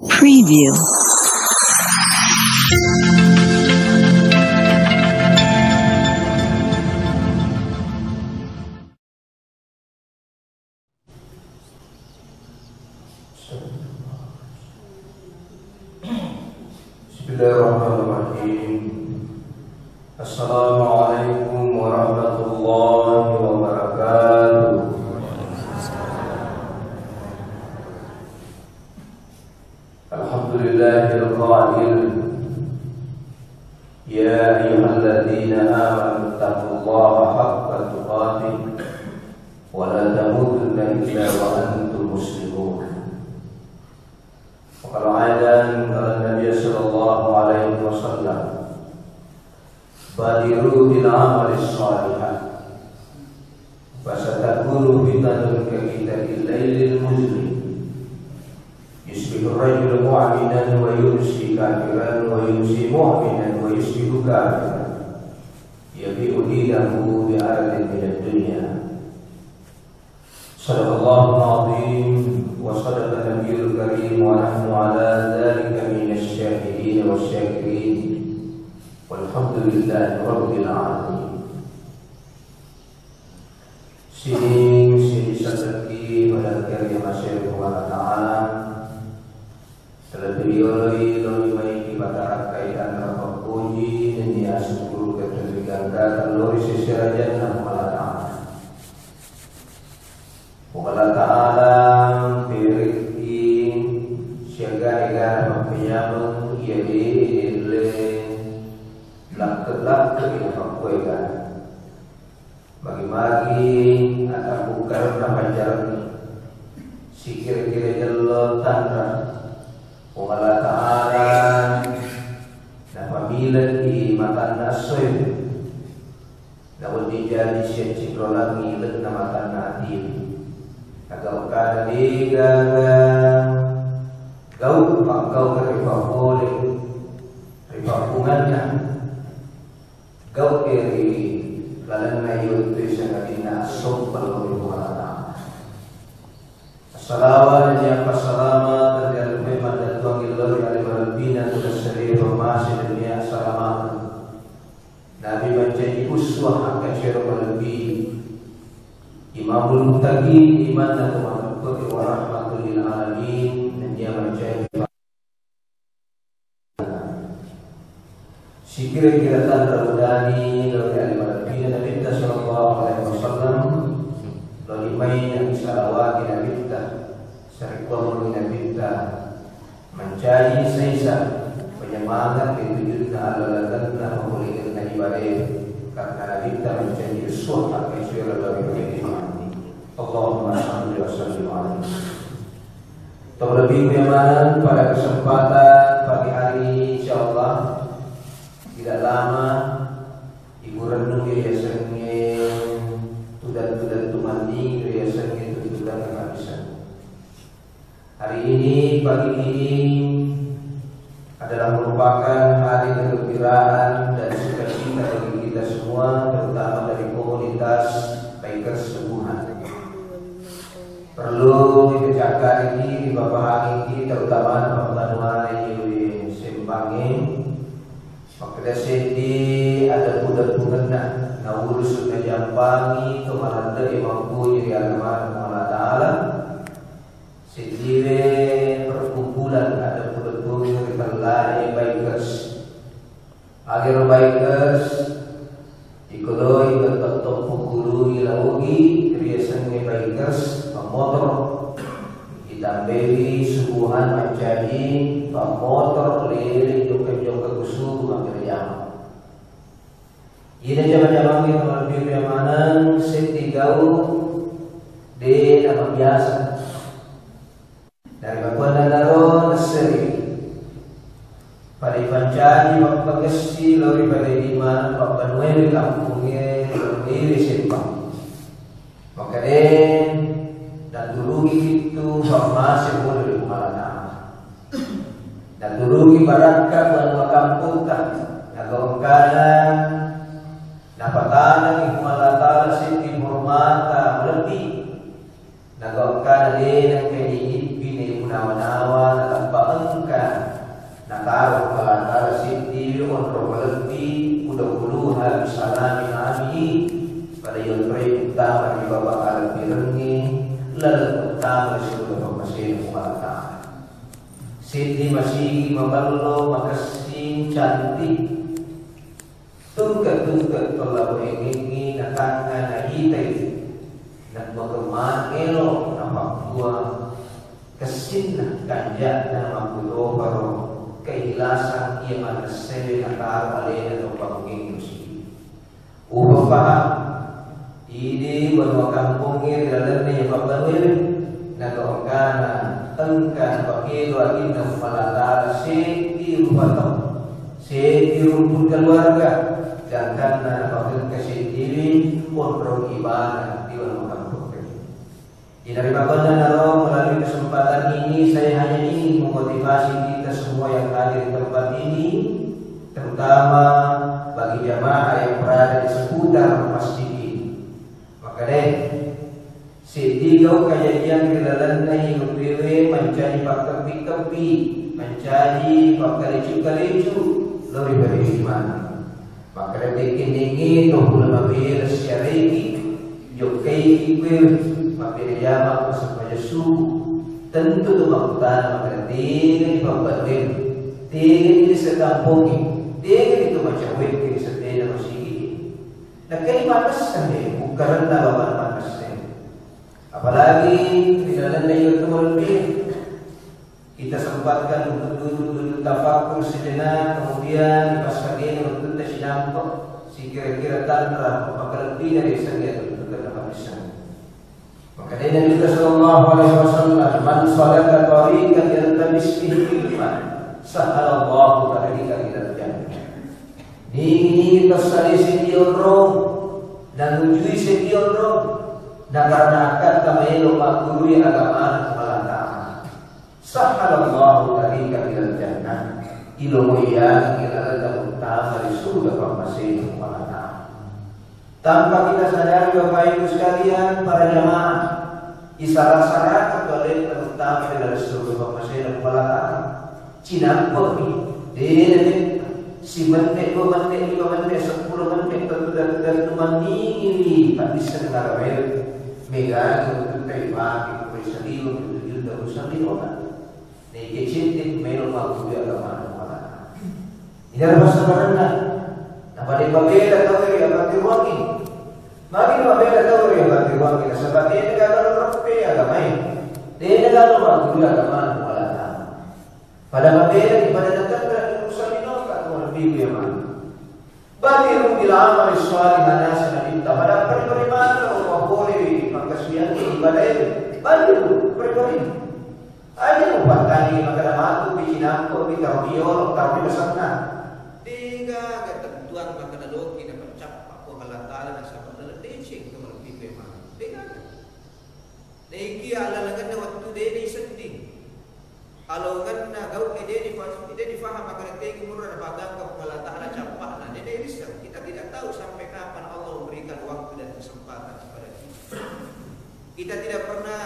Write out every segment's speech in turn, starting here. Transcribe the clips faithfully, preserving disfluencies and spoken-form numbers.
Preview. Bismillahirrahmanirrahim. Assalamualaikum warahmatullahi wabarakatuh. Alhamdulillahil qail, ya ayyuhalladzina amanu taqullaha haqqa tuqatih wa la tamutunna illa wa antum muslimun. Wa qala aidan, qala Nabi sallallahu alaihi wasallam, badiru bil amali shalihat, fasatakunu fitanun ka qita'il lailil muzlim. Yusbihu rajulu mu'minan wa yumsi kafiran wa yumsi mu'minan wa yusbihu kafiran. Yabi'u dinahu bi aradin minad dunya. Sadaqallahul azim wa sadaqa nabiyul karim wa nahnu ala dzalika minasy syahidin wasy syakirin. Walhamdulillahi rabbil alamin. Sining sini sadaki pada kari masih Puang Allah Ta'ala. Terlebih rioloi loni mai ki patarakkai tanra pappuji nennia syukur keterligang kata lori seserajanna Puang Allah Ta'ala. Puang Allah Ta'ala perekki siaga ega mappenyameng iya de elle lakke-lakke ina pakkuega. Magi-magi atabukkarenna pancarengngi, sikira-kira jello tanra Puang Allah Ta'ala napamileki matanna essoe, nawedding jadi siaccinrolangngi ilenna matanna atie. Nagaukkana degaga gau paggauka ripapole ripappunganna. Gau'e ri lalenna iwettue sangadinna assompeng lao ri Puang Allah Ta'ala. Assalawat nennia passalama tenrialupe maddattuang lao ri ale malebbina tu nassare pamase nennia assalama. Nabi mancaji uswah akkacoero malebbi. Imamul Muttaqin, imanna to mateppe wa rahmatul lil alamin, nennia mancaji Sikira-kira tanra udani lao ri ale malebbina Nabitta sallallahu alaihi wasallam, loni mai nabi salawati Nabitta, sarekkuammengngi Nabitta, mancaji saisa penyemangat ri tujunna allalakenna mapolekenna ibadae, karena Nabitta mancaji uswah akkacoero lao ri pole mati. Allahumma salli wa sallim alaihi. Terlebih memang pada kesempatan pagi hari ini, insya Allah tidak lama ibu renung riasengnge tudang-tudang tumandi riasengnge tudang kebatisan. Hari ini, pagi ini adalah merupakan hari kegembiraan dan sukacita bagi kita semua, terutama dari komunitas bikers Sebuhan. Perlu dipecakkariki, dipapahangiki, terutama pambanuana iwi Sempangnge. Makkeda seddi ada pudang-pudanna, naurusu najampangi to maladde mampuji ri agama Allah Ta'ala. Seddiwe perkumpulan ada pudang-pudang ri tellae bikers. Agero bikers, ikodoi bettottoppu gurui laugi riasengnge bikers pammotor. Itambaiwi Subuhan mancaji pammotor lele jokka-jokka kusubu makkeda jama. Ina jama-jamangnge terlebih maneng seddi gau de namabiasa. Narimakkuannanaro nasseri pada ipancaji mappagessi lao ri padaidi maneng pabbanuae ri kampungnge, pabbanuae ri Sempang. Makkeda, naturungi itu pammase pole ri Puang Allah Ta'ala. Naturungi barakka banua kamputta, nagau engkana napatanengi Puang Allah Ta'ala seddi hormata malebbi. Nagau engkana de nengka idippini munawa-nawa, natappa Taro Allah Ta'ala seddi onrong malebbi, udkhuluha bisalami aminin, pada yonroi uttama ri baba alebbirengnge laleng uttama ri surga pammasena Allah Ta'ala. Seddi masigi mamello, makessing, cantik. Tungke-tungke tollao engengngi natangnga naitai, namakemma elo napakkua kessinna kanja'na makkutoparo kailasang iya manessere nataro alena to pangkengngi. Upapahang. Idi banua kampongnge ri lalenna iya pabbanuewe, nagaukkana engka napakedo atinna Puang Allah Ta'ala seddi rupa tau, seddi rumpun keluarga, gangkanna napakengka seddiwi onrong ibadah di banua kampongnge. Jadi, makanya, naro, melalui kesempatan ini, saya hanya ingin memotivasi kita semua yang hadir di tempat ini, terutama bagi jamaah yang berada di seputar masjid ini. Makanya, seddi gau kajajiang ri lalenna inupewe mancaji pakkebbi-kebbi, mancaji pakkalecu-kalecu, lebih dari iman. Makkeda tekkenningi to pura mabela siareki, jokkaiki kuewe, mabbere jama ko sempajang subuh. Tentu tu makkutana makkeda tega ni pabbanuewe, tega ni desa kampongnge, tega ni tu macawekki ri seddena masigi. Nakkai manessa de, ukkarenna baba manessa. Apalagi di dalamna iya tu malebbi. Kita sempatkan untuk duduk, duduk tafakkur sejenak, kemudian dipassagena wettutta sinampe, sikira-kira tanra, maka lebbi dari sanggenna wettutta napamisseng. Maka dari Nabi sallallahu alaihi wasallam, "Man salaka tariqan yaltamis fihi ilman, sahhalallahu tariqan ilal jannah." Ningi-ningi tassalai seddi onrong, nanujui seddi onrong, nakarena akkatta maelo maggurui agamana Puang Allah Ta'ala. Sahhalallahu tariqan ilal jannah. Ilomoi iyangngi lalenna uttama ri surga pammasena Puang Allah Ta'ala. Tanpa kita sadari, Bapak Ibu sekalian, para jamaah, isara-sara tu alenna uttama ri laleng surga pammasena Puang Allah Ta'ala. Cinampe'mi, dena metta, simenne, dua menne, lima menne, seppulo menne, tentu dan, dan tu manningiwi paddisseng narawe. Megani untuk terima, kita bisa liwat tujuh juta usalli kota. Naike cedde melo makkutui agamana Puang Allah Ta'ala. Ina ro passabarenna. Napada mabela tau ri apattiruangnge. Magi mabela tau ri apattiruangnge, nasaba tena gaga lo reppe agamae. Tena gaga lo makkutui agamana Puang Allah Ta'ala. Pada mabela di pada natanra di urusan linoka tu lebbi ku yamana. Badiru bil amali shalih, nasana minta pada pari-pari maneng lo mapolewi makkasuwiangnge ibadae. Badiru, pari-pari. Aja mupattani makkeda matu pi cinampe pi tau ri yolo, tau ri basenna. Degaga tentuang makkeda loki napaccappa Puang Allah Ta'ala nasaba laleng deceng tu malebbi memang. Degaga. Naiki alalengenna wettu de ni sedding. Alongenna gau e de ni fa-, de ni faham makkeda tegi murra napagangka Puang Allah Ta'ala cappa'na. De de risseng. Kita tidak tahu sampai kapan Allah memberikan waktu dan kesempatan kepada kita. Kita tidak pernah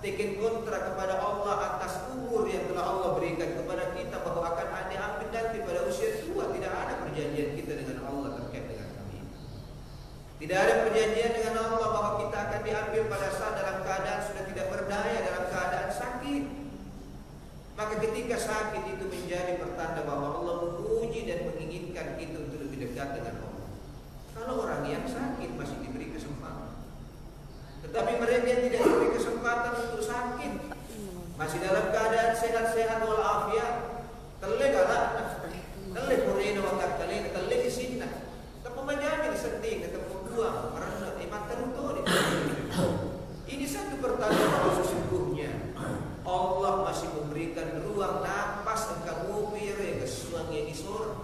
teken kontrak kepada Allah atas umur yang telah Allah berikan kepada kita, bahwa akan diambil nanti pada usia tua. Tidak ada perjanjian kita dengan Allah terkait dengan hal ini. Tidak ada perjanjian dengan Allah bahwa kita akan diambil pada saat dalam keadaan sudah tidak berdaya, dalam keadaan sakit. Maka ketika sakit itu menjadi pertanda bahwa Allah menguji dan menginginkan kita untuk lebih dekat dengan Allah. Kalau orang yang sakit masih diberi kesempatan. Tetapi mereka yang tidak diberi kesempatan untuk sakit, masih dalam keadaan sehat-sehat walafiat, telle galakna, telle purena watakkalena, telle isinna. Tappa majami risedding, tappa buang, marenna, eh, matteru toni. Ini satu pertanda bahwa sesungguhnya Allah masih memberikan ruang napas engka mupi ero yang kesuang yang isor.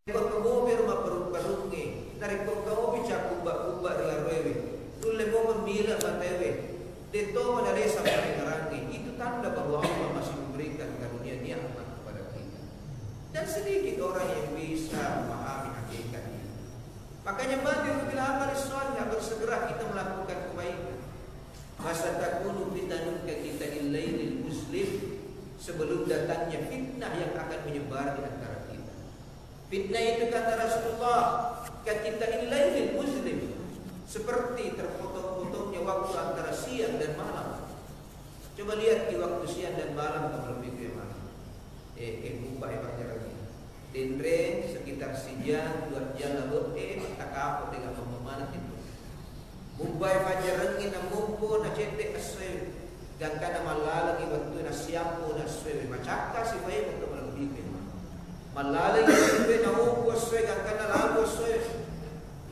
Narekko engka mopi ero mapparung-parungnge, narekko engka mopi cakkubba-kubba ri aroewe, nulle momeng mila mataewe, de to manalesa parengngerangnge, itu tanda bahwa Allah masih memberikan karunia nikmat kepada kita. Dan sedikit orang yang bisa memahami hakikat ini. Makanya, badiru bil amali shalih, bersegera kita melakukan kebaikan. Fasatakunu fitanun ka qita'il lailil muzlim. sebelum datangnya fitnah yang akan menyebar di antara kita. Fitnah itu, kata Rasulullah, "Ka qita'il lailil muzlim," seperti terpotong-potongnya waktu antara siang dan malam. Coba lihat di waktu siang dan malam, kamu lebih ke mana? Eh, eh, mubba e fajar ini. Denre sekitar sijang, dua jam lalu, eh, mattakapo dengan pemamanat itu. Mubbai fajarengngi namubbo nacedde essoe, gangkana mallalengi wettue nassiampo nassoe, macakka sifae wettu malebbipe. Mallalengi wettue naubbu essoe, gangkana labu essoe.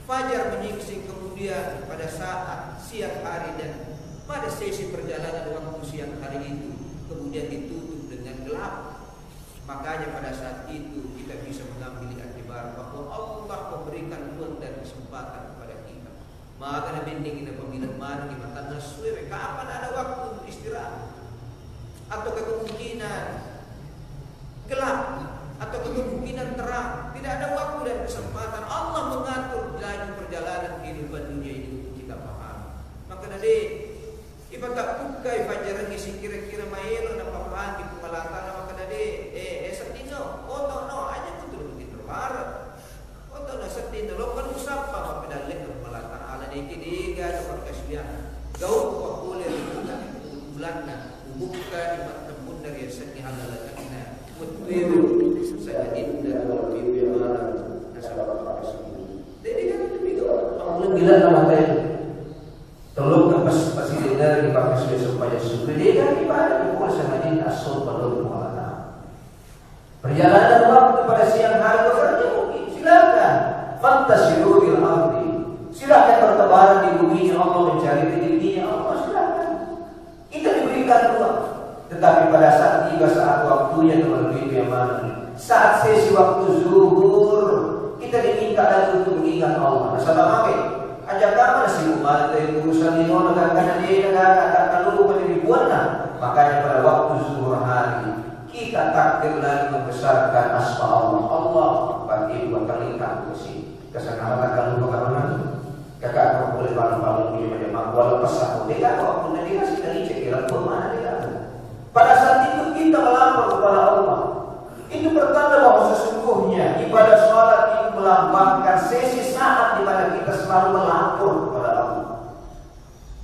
Fajar menyingsing, kemudian pada saat siang hari dan pada sesi perjalanan waktu siang hari itu, kemudian ditutup dengan gelap. Makanya pada saat itu kita bisa mengambil iktibar bahwa Allah memberikan ruang dan kesempatan kepada kita. Maka nabendengi, napamila manengi matanna essoe, kapan ada waktu istirahat? Ataukah kemungkinan gelap? Ataukah kemungkinan terang? Tidak ada waktu dan kesempatan. Allah mengatur laju perjalanan kehidupan dunia ini untuk kita paham. Maka, dek, ipatabukkai fajarengngi sikira-kira maelo napapahangi Puang Allah Ta'ala, makkeda, dek, eh, eh, seddinno, oto'no, aja kutu tinro bareng. Oto'no seddinno, lokka nusappa mappedallekka Puang Allah Ta'ala, deki dega to pakkasiwiang. Gau ko pole ri bulan, bulanna, ubukka di mattempunna riasengnge halalakenna. Wettueru, sangadinna wettueru maneng nasaba pakkasiwiang. Jadi kan itu beda. Pammula gila nama saya. Tolong pas, pasti dengar di pakai sudah supaya sudah dia kan ibadah di puasa ngaji asal pada Allah Ta'ala. Perjalanan waktu pada siang hari bekerja mungkin, silakan. Fantashiru fil ardi. Silakan bertebaran di bumi Allah, mencari rezekinya Allah, silakan. Kita diberikan ruang. Tetapi pada saat tiba saat waktunya, teman-teman yang mana? Saat sesi waktu zuhur, kita diminta lagi untuk mengingat Allah. Nasaba mage, aja kamu sibuk mate urusan linono, gangkana dena, gangkana kalupa jadi buanna. Makanya pada waktu zuhur hari, kita takbir lagi membesarkan asma Allah. Allah, bagi dua kali tak bersih. Kesangaran kalupa kamu nanti. Kakak, kau boleh bangun-bangun punya macam aku, walau pesan pun dia kau, aku nanti kasih kali cek, kira pun mana dia kau. Pada saat itu kita melapor kepada Allah. Itu pertanda bahwa sesungguhnya ibadah salat itu melambangkan sesi saat di mana kita selalu melapor kepada Allah.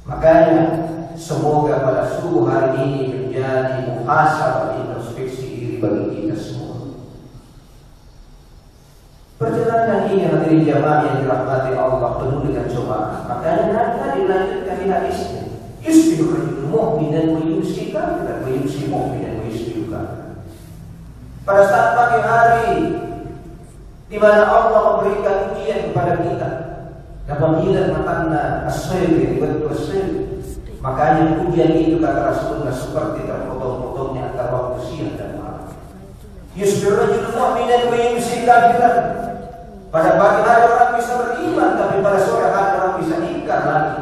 Makanya, semoga pada subuh hari ini menjadi muhasabah, introspeksi diri bagi kita semua. Perjalanan ini, hadirin jamaah yang dirahmati Allah, penuh dengan cobaan. Makanya Nabi tadi melanjutkan di hadisnya, "Yusbihu rajulun mu'minan wa yumsi kafiran, wa yumsi mu'minan wa yusbihu kafiran." Pada saat pagi hari, di mana Allah memberikan ujian kepada kita, apabila matanna essoe, di waktu essoe, makanya ujian itu, kata Rasulullah, seperti terpotong-potongnya antara waktu siang dan malam. Yusbihu rajulun mu'minan wa yumsi kafiran. Pada pagi hari orang bisa beriman, tapi pada sore hari orang bisa ingkar lagi.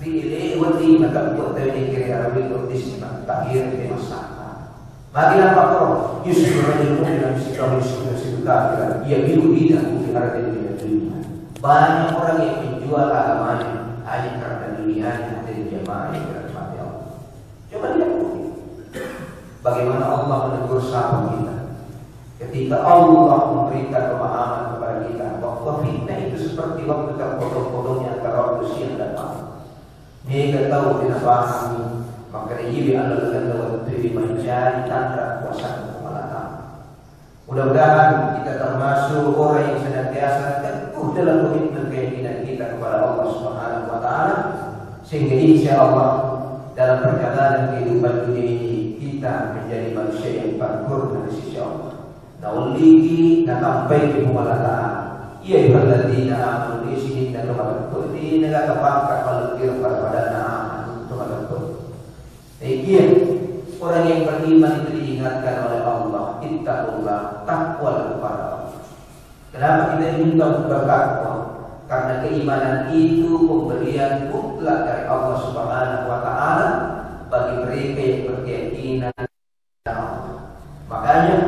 Ri ele wati maka buat tadi kiri Arabi kondisi tak kiri di masalah. Bagi apa kau? Yusbihu rajulun mu'minan wa yumsi kafiran. Ia biru dinahu fi ardil dunya. Banyak orang yang menjual agamanya hanya karena dunianya, hadirin jamaah yang dirahmati Allah. Coba lihat, bagaimana Allah menegur sapa kita. Ketika Allah memberikan pemahaman kepada kita bahwa fitnah itu seperti waktu terpotong-potongnya antara waktu siang dan malam. Mega tau tidak pahami, maka dia Allah akan waktu ini mencari tanda kuasa Allah Ta'ala. Mudah-mudahan kita termasuk orang yang senantiasa teguh dalam komitmen keyakinan kita kepada Allah Subhanahu wa Ta'ala, sehingga insya Allah dalam perjalanan kehidupan dunia ini kita menjadi manusia yang paripurna di sisi Allah. Naulliki, natampai di Puang Allah Ta'ala. Ya ayyuhalladzina amanu, di sini kita kembali, ini adalah kebangkitan pada pada anak untuk Naekiya, orang yang beriman itu diingatkan oleh Allah, "Ittaqullah, takwalah kepada Allah." Kenapa kita diminta untuk bertakwa? Karena keimanan itu pemberian mutlak dari Allah Subhanahu wa Ta'ala bagi mereka yang berkeyakinan kepada Allah. Makanya,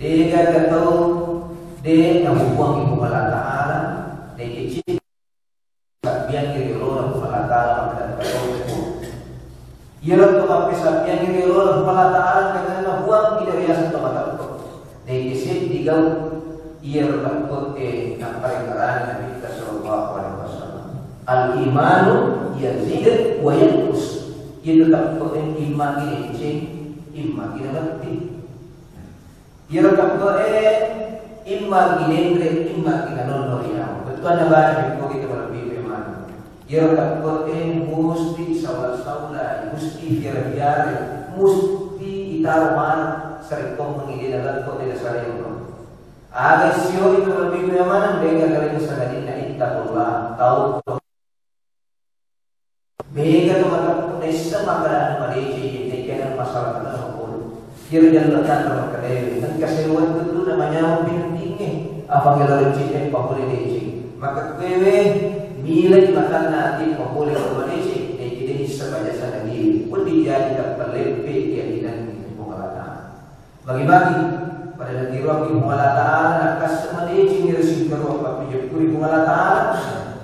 de gaga tau de nahukuangi Puang Allah Ta'ala, de kecil Sabbiangngi ri olona Puang Allah Ta'ala makkeda, "Iya, lo to mappesabbiangngi ri olona Puang Allah Ta'ala, kenna Iyaro teppe'e napparengngerangi Nabitta sallallahu alaihi wasallam. Al-imanu yazid wa yanqus. Iyaro teppe'e imma gineceng, imma ginemetti. Iyaro teppe'e imma ginenre, imma ginanonno riyawa. Bettuanna baca mekko kita malebbi memang. Iyaro teppe'e musti saula-saula, musti fiara-fiara, musti itaro maneng sarekkoammengngi de naleppo de nasalero. Aga sio itu lebih maneng, mega kali sangadinna ittaqullah, tau. Mega tu mateppe' naisseng makkeda madeceng, jadi kena masalah kena hukum. Kira jalan tanah makkedae, engka sewwa tu tu namanya pentingnge. Apa kalau lecce pahule deceng? Maka kuewe milai matanna ati pahule ko madeceng, jadi kita bisa baca sana diri. Pun dijadi tak terlepe keyakinan di Puang Allah Ta'ala. Bagi-bagi pada natiruang Puang Allah Ta'ala, nakkasse madeceng ri singkaruang pappijeppuri Puang Allah Ta'ala,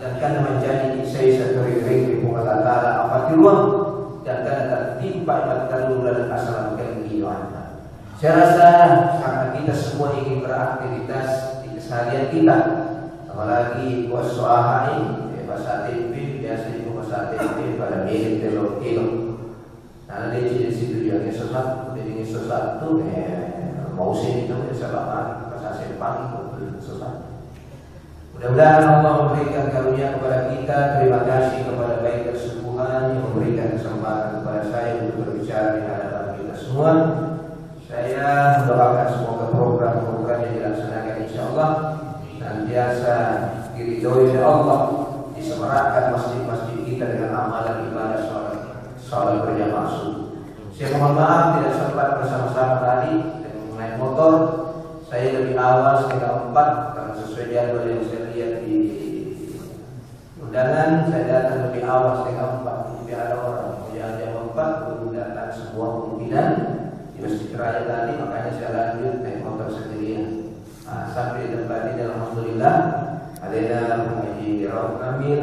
dan kana menjadi saya satori ring Puang Allah Ta'ala apa tiruang, dan kana tertimpa ibadah dalam asal kegiatan. Saya rasa karena kita semua ingin beraktivitas di keseharian kita, apalagi puasa ini, ya, bahasa tempe, biasa itu bahasa tempe pada milik telur kilo. Nah, dia jadi situ juga ngeso satu, jadi ngeso satu, eh, mau sini tuh, ya, sabar, pas saya pagi, waktu ngeso satu. Mudah-mudahan Allah memberikan karunia kepada kita. Terima kasih kepada Baik Kesubuhan yang memberikan kesempatan kepada saya untuk berbicara di hadapan kita semua. Saya mendoakan semoga program-program yang dilaksanakan, insya Allah, senantiasa diridhoi oleh Allah, disemerakkan masjid-masjid kita dengan amalan ibadah sholat, sholat berjamaah subuh. Saya mohon maaf tidak sempat bersama-sama tadi dengan naik motor. Saya lebih awal setengah empat karena sesuai jadwal yang saya lihat di undangan, saya datang lebih awal setengah empat. Mungkin ada orang mau jalan jam empat, belum datang semua kemungkinan di Masjid Raya tadi, makanya saya lanjut naik motor sendirian. Ah, sampai di tempat ini, alhamdulillah, alena Haji Rauf Kamil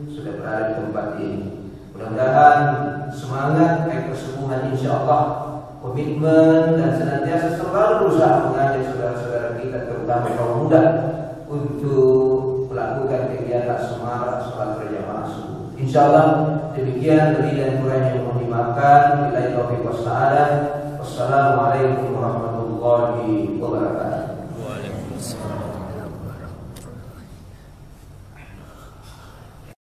sudah berada di tempat ini. Mudah-mudahan semangat, baik persembahan, insya Allah, komitmen, dan senantiasa selalu berusaha mengajak saudara-saudara kita, terutama kaum muda, untuk melakukan kegiatan semarak sholat berjamaah subuh. Insya Allah, demikian, lebih dan kurangnya mohon dimaafkan. Billahi taufiq wassa'adah. Wassalamualaikum warahmatullahi wabarakatuh.